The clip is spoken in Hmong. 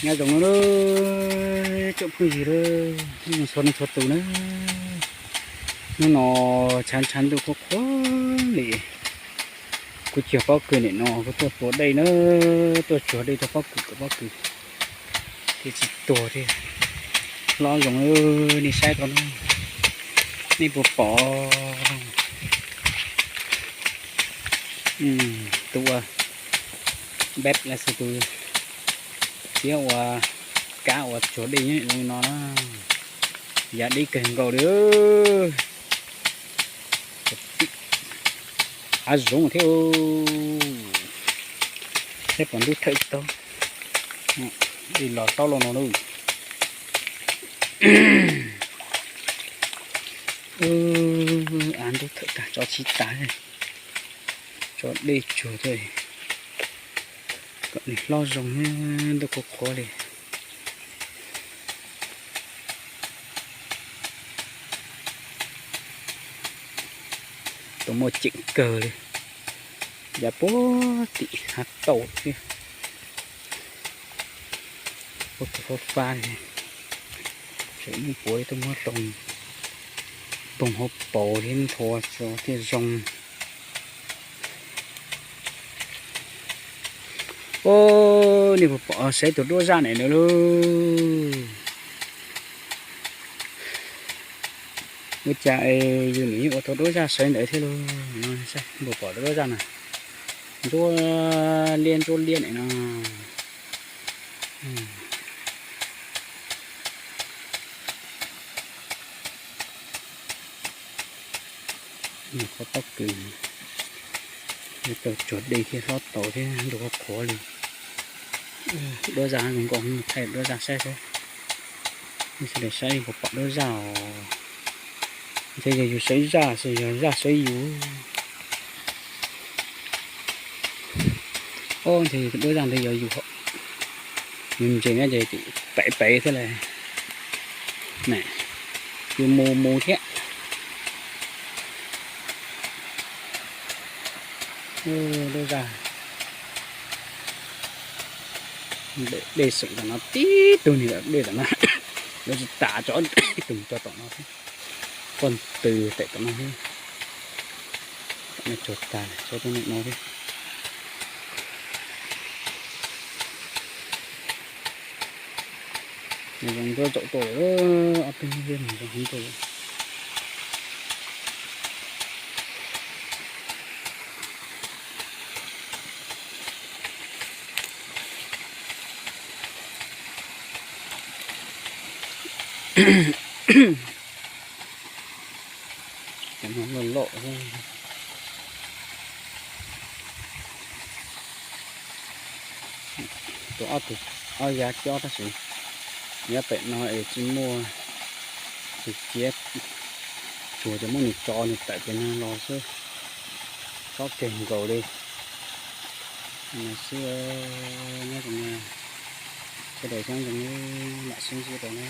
Nyob zoo nawb tsoom phooj ywg, nyob zoo txhua leej txhua tus na. Hnub no tshav ntshav ntuj qhuav qhuav li, kuv cog pob kws nim no kuv tuaj tua dej na, tuaj tsuag dej rau pob kws kom pob kws thiaj tsis tuag thiab. Hlob zoo, nej saib tau na, nej puas pom? Tus ua npeb los sis tus txiab ua kab ua tsuag dej nyob li no na, yav deb kawg nkaus li. Av zoov thiab, saib puas ntub thawm tsis tau, dej los taub lauj no lauj. Av ntub thawm tag, tso tsis tas, tso dej tsuag thiab, kom nws hlob zoo, ntuj qhuav qhuav li. Tus muaj ceem kawg li, yav puag tim hav tauj thiab, puag tim fab fab li. Tseem muaj puav ib tug muab toog hauv paus thiab nthua tso thiaj zoo. Ub, nej puas pom, saib tus duab zaj ntawm no lauj. Ua cas es yus nim ua tau duab zaj sawv ntawd thiab lauj? Puas pom tus duab zaj na? Ntsuab liab ntsuab liab ntawm no. Qhov pob kws, tau tsuag dej thiab hlob tau thiab ntuj qhuav qhuav li. Duab zaj, thaij duab zaj saib seb, sawv daws saib puas pom duab zaj os. Ntshe yog yus sawv zaj, yog zaj sawv yus. Ob, ntshe duab zaj ntawd yog yus, yus ntses nyob ces pem pem thiab lauj. Yus mus mus thiab. Duab zaj, dej xeem tom no tib tug ni, dej tom no lawv tsis tas, tso ib tug tso tom no thiab, pob tw tes tom no thiab. Tsuag tas, tso tej no thiab. Nws zoo ncuab tsaum tuaj lawm, ob peb hnub thiab nws zoo heev tuaj lawm. Cov no loj loj. Tus ob tug, ob yav cob tab sis nyob pem no es tsis muaj tus ciav tsuag ces muab nws tso nws tawm pem no los xwb. Tsob kawg nkaus li. No xwb, nyob zoo, sawv daws nyob zoo, mam sib ntsib dua na.